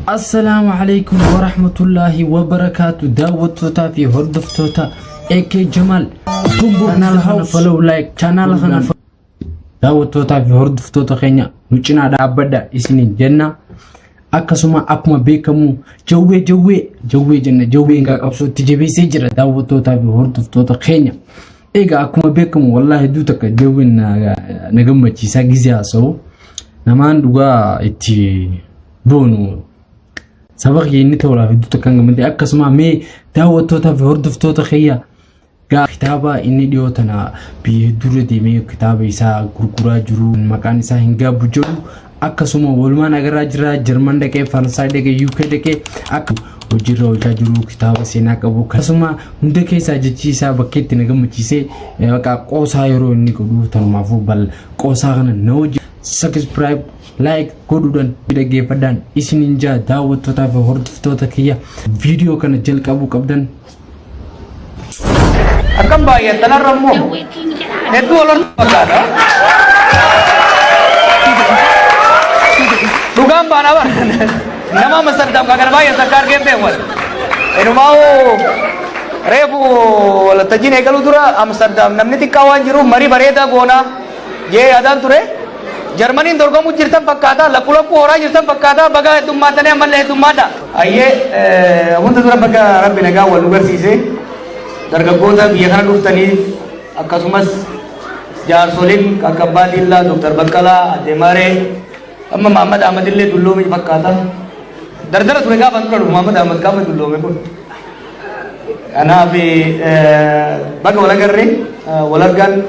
Assalaamu alaikum warahmatullaahi wabarakaatu daawwattootaa fi hordoftoota AK Jamal channel kana follow like channel kana daawwattootaa fi hordoftoota keenya nu cinaa dhaabbadha isiniin jenna. Akkasuma akkuma beekamu jawwee jawwee jawwee jenna jawween gaa qabsootti jabeessee jira daawwattootaa fi hordoftoota keenya. Egaa akkuma beekamu wallaahi hedduu takka jawween na gammachiisaa gizee haasa'u namaan dhugaa itti boonu saba kiyya inni ta'uudhaaf hedduu takka hin gammadde akkasuma mee daawwattootaa fi hordoftoota kiyya gaa kitaaba inni dhiyoo tana biyya hedduurra deemee kitaaba isaa gurguraa jiru maqaan isaa hin gaabbu jedhu akkasuma walumaan agarraa jira Jarman dhaqee Faransaay dhaqee UK dhaqee akka hojiirra oolchaa jiru kitaaba seenaa qabu akkasuma hunda keessaa jechi isaa bakkeetti na gammachiisee maqaa qoosaa yeroo inni godhu tanumaafuu bal qoosaa kana na hojii subscribe like godhuudhaan dhaggeeffadhaan isiniin jaa daawwattootaa fi hordoftoota kiyya viidiyoo kana jalqabuu qabdan. Akkam baay'attan har'a immoo hedduu wal hortu fakkaata. Dhugaan baanaa bara nama Amsterdam kan kana baay'atan akka argeen beeku. Inumaa'uu reefu waltajjiin eegaluu dura Amsterdam namni xiqqaa waan jiruuf marii bareedaa goonaa jee yaadaan ture. Jarmaniin dorgomuu jirtan fakkaata lakkuu lakkuu horaa jirtan fakkaata baga heddummaatanii ammallee heddummaadha. Ayyee hunda dura baga rabbi nagaa wal nu garsiise dargaggoota biyya kana dhuftaniif akkasumas jaarsoliin akka Abbaa Diillaa, Dooktar Baqqalaa, Addee Maree, amma Mahammad Ahmad illee dulloome fakkaata. Dardara ture gaafa dura dhufu Mahammad Ahmad gaafa dulloome kun. Kanaaf baga wal agarree wal argaan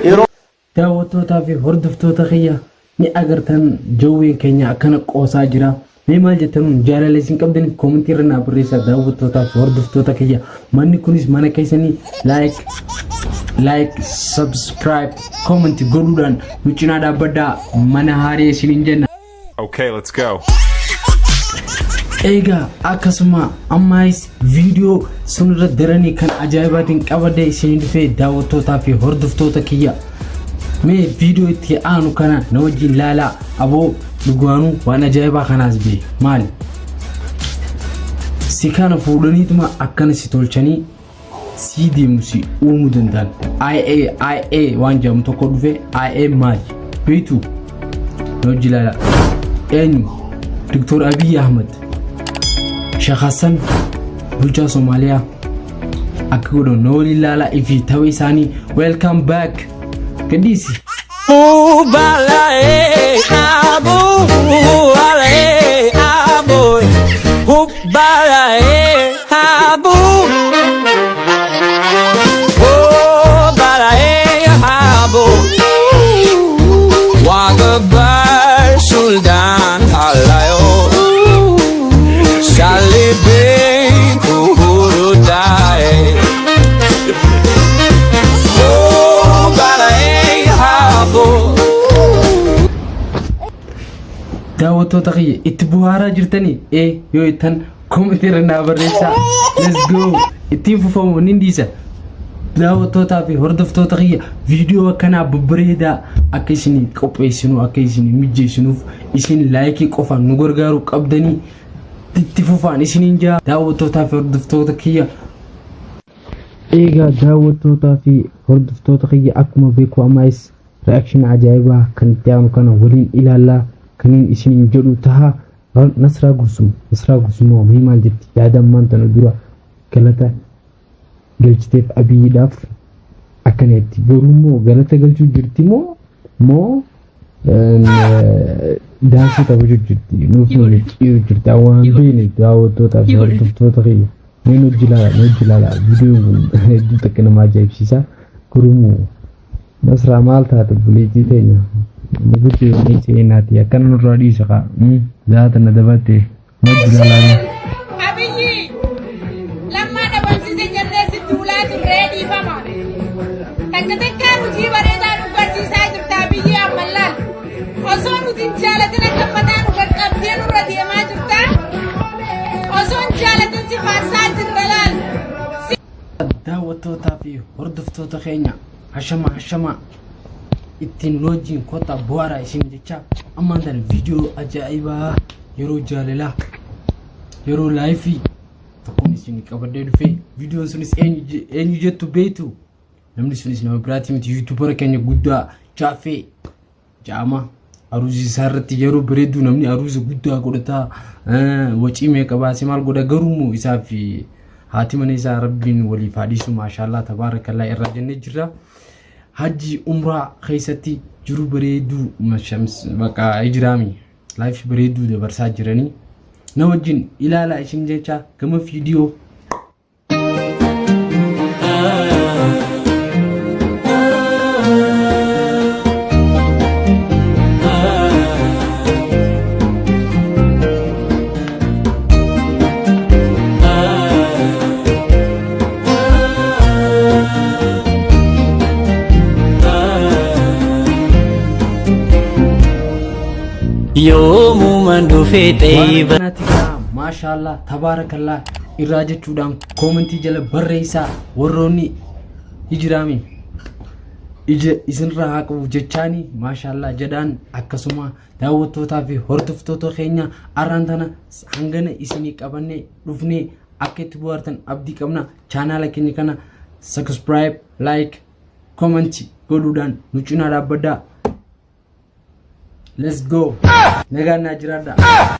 yeroo Daawwattootaa fi hordoftoota kiyya ni agartan jawween keenya akkana qoosaa jira. Mee maal jettanuun jaalala isin qabdaniif koomentii irra naa barreessaa daawwattootaa fi hordoftoota kiyya. Manni kunis mana keessanii like like subscribe comment godhuudhaan nu cinaa dhaabbadhaa mana haaree isiniin jenna. Okay, let's go. Egaa akkasuma ammaayis viidiyoo sunirra daranii kan ajaa'ibaatiin qabadee isinii dhufee daawwattootaa fi hordoftoota kiyya. Mee viidiyoo itti aanu kana na wajjin laalaa aboo dhugaanuu waan ajaa'ibaa kanaas bee maali? Si kana fuudhaniituma akkana si tolchanii sii deemu si uumuu danda'an. IA IA waan jedhamu tokko dhufe IA maali? Beektu? Na hojii ilaala. Eenyu? Dr. Abiy Ahmad. Sheekh Hassan bulchaa Somaaliyaa akka godhan na waliin ilaalaa ifi tapha isaanii welcome back gadhiisi. Daawwattoota kiyya itti buhaaraa jirtanii ee yoo ittan koomentii irra naa barreessaa. Let's go. Ittiin fufamu ni dhiisa. Daawwattootaa fi hordoftoota kiyya viidiyoo akkanaa babbareedaa akka isin qopheessinu akka isin mijeessinuuf isin laayikii qofaan nu gargaaruu qabdanii itti fufaan isiniin jaa daawwattootaa fi hordoftoota kiyya. Egaa daawwattootaa fi hordoftoota kiyya akkuma beeku ammaayis reaction ajaa'ibaa kan itti aanu kana waliin ilaallaa kaniin isiniin jedhu taha Nasraa Gursum Nasraa Gursum mee maal jetti yaada ammaan tana dura galata galchiteef Abiyyiidhaaf akkana jetti garuu immoo galata galchuu jirti moo moo daansii taphachuu jirti nuuf micciiruu jirti waan beekne daawwattootaa fi hordoftoota kiyya mee nu hojii ilaalaa nu hojii ilaalaa viidiyoon kun hedduu takka nama ajaa'ibsiisa garuu immoo Nasraa maal taate obboleettii teenya nugutti yoomii seenaati akkana nurraa dhiisa kaa zaata na dabarte nu hojii ilaalaa. Abiyyi lammaa dhabamsiise jennee si duulaa turree dhiifama. Takka takkaan hojii bareedaa nu barsiisaa jirta Abiyyi amma laal. Osoo nuti hin jaalatin akka mataa nu qaqqabdee nurra deemaa jirta. Osoo hin jaalatin si faarsaa jirra laal. Daawwattootaa fi hordoftoota keenya hashama hashama. Ittiin nu wajjin kottaa bu'aaraa isin jecha ammaan tana viidiyoo ajaa'ibaa yeroo jaalalaa yeroo laayifii tokkoon isin qabadhee dhufe. Viidiyoon sunis eenyu jettu beektu? Namni sunis nama biraatii miti, yuutuubara keenya guddaa Jaaffee ja'ama. Aruuzi isaa irratti yeroo bareedduu namni aruuza guddaa godhataa, wacii meeqa baasee maal godha, garuu immoo isaa fi haati mana isaa rabbiin waliif haa dhiisu, maashaallaa tabaarakallaa irraa jennee jirra. Hajji umraa keessatti jiru bareedduu bakka ijiraami laayif bareedduu dabarsaa jiranii na wajjin ilaalaa isin jecha gama viidiyoo. Yoomumaan dhufee xeeyba. Kanatti gaa maashaallah tabaarakallaa irraa jechuudhaan koomentii jala barreessaa. Warroonni hijiraami ija isinirraa haa qabu jechaani maashaallah jedhaan. Akkasuma daawwattootaa fi hordoftoota keenya, arraan tana hangana isinii qabannee dhufnee akka itti bohaartan abdii qabna. Chaanaala keenya kana subscribe, like, comment godhuudhaan nu cinaa dhaabbadhaa. Let's go. Nagaan naa jiraadhaa.